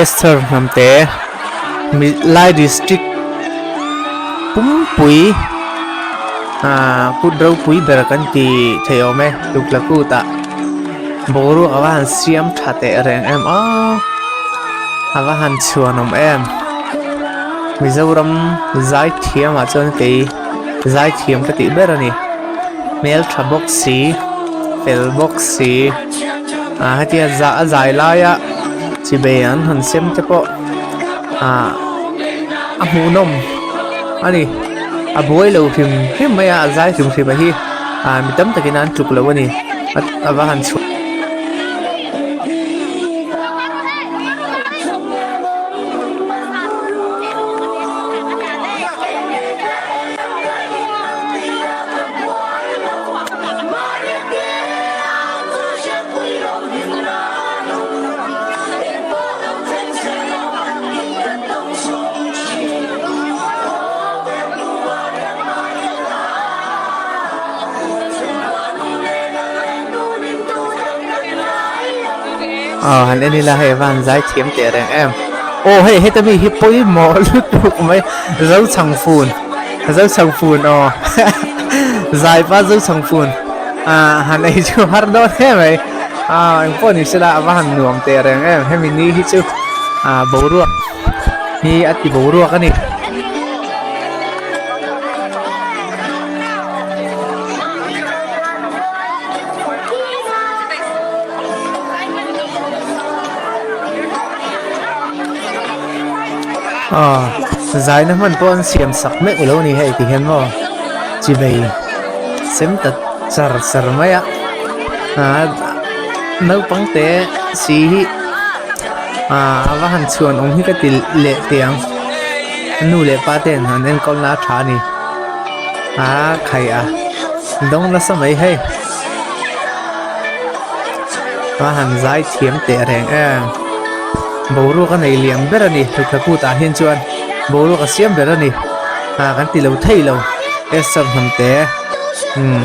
Esther Hnamte Lai district pumpui ah kut ropui ber kan ti thei awm e tukla kut ah boruak a va han siam tha teh reng em aw a va han chhuan awm em Mizoram zai thiam ah chuan kei zai thiam ka tih ber a ni hmeltha bawk si fel bawk si ah hetia zah a zai laia chibei an han sem te pawh ah a hmuhnawm a ni a buai lo hrim hrim mai a a zai hrim hrim a hi ah mi tam takin an tluk lo a ni a va han chhuah. Aw han en ila hei a va han zai thiam teh reng em aw hei heta mi hi pawimawh lutuk mai Zochhangfun Zochhangfun aw zai pa Zochhangfun ah han ei chu har dawn hle mai ah engpawh ni sela a va han nuam teh reng em hemi ni hi chu ah boruak hi a ti boruak a ni. Aw zaina hman pawh an siam sak meuh lo a ni hei ti hian maw chivei sem ta char char mai a ah naupang te si hi ah a va han chhuan awm hi ka ti leh teh ang nu leh pa ten an enkawl na a tha a ni ah khai a dawng nasa mai hei a han zai thiam teh reng em boruak a nei liam ber a ni thla kut ah hian chuan boruak a siam ber a ni ah kan ti lo thei lo Esther Hnamte umm.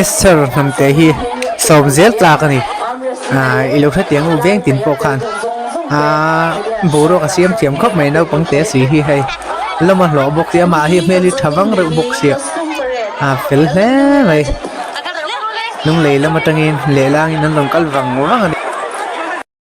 Esther hnamte hi sawm zel tlak a ni ah i lo hretih ang u veng tin pawh khan ah boruak a siam thiam khawp mai naupang te si hi hei lawm a hlawh bawk sia amah hi hmel hi tha vang reuh bawk sia a fel hle mai hnung lei lam atangin lehlang in an rawn kal vang vang a ni.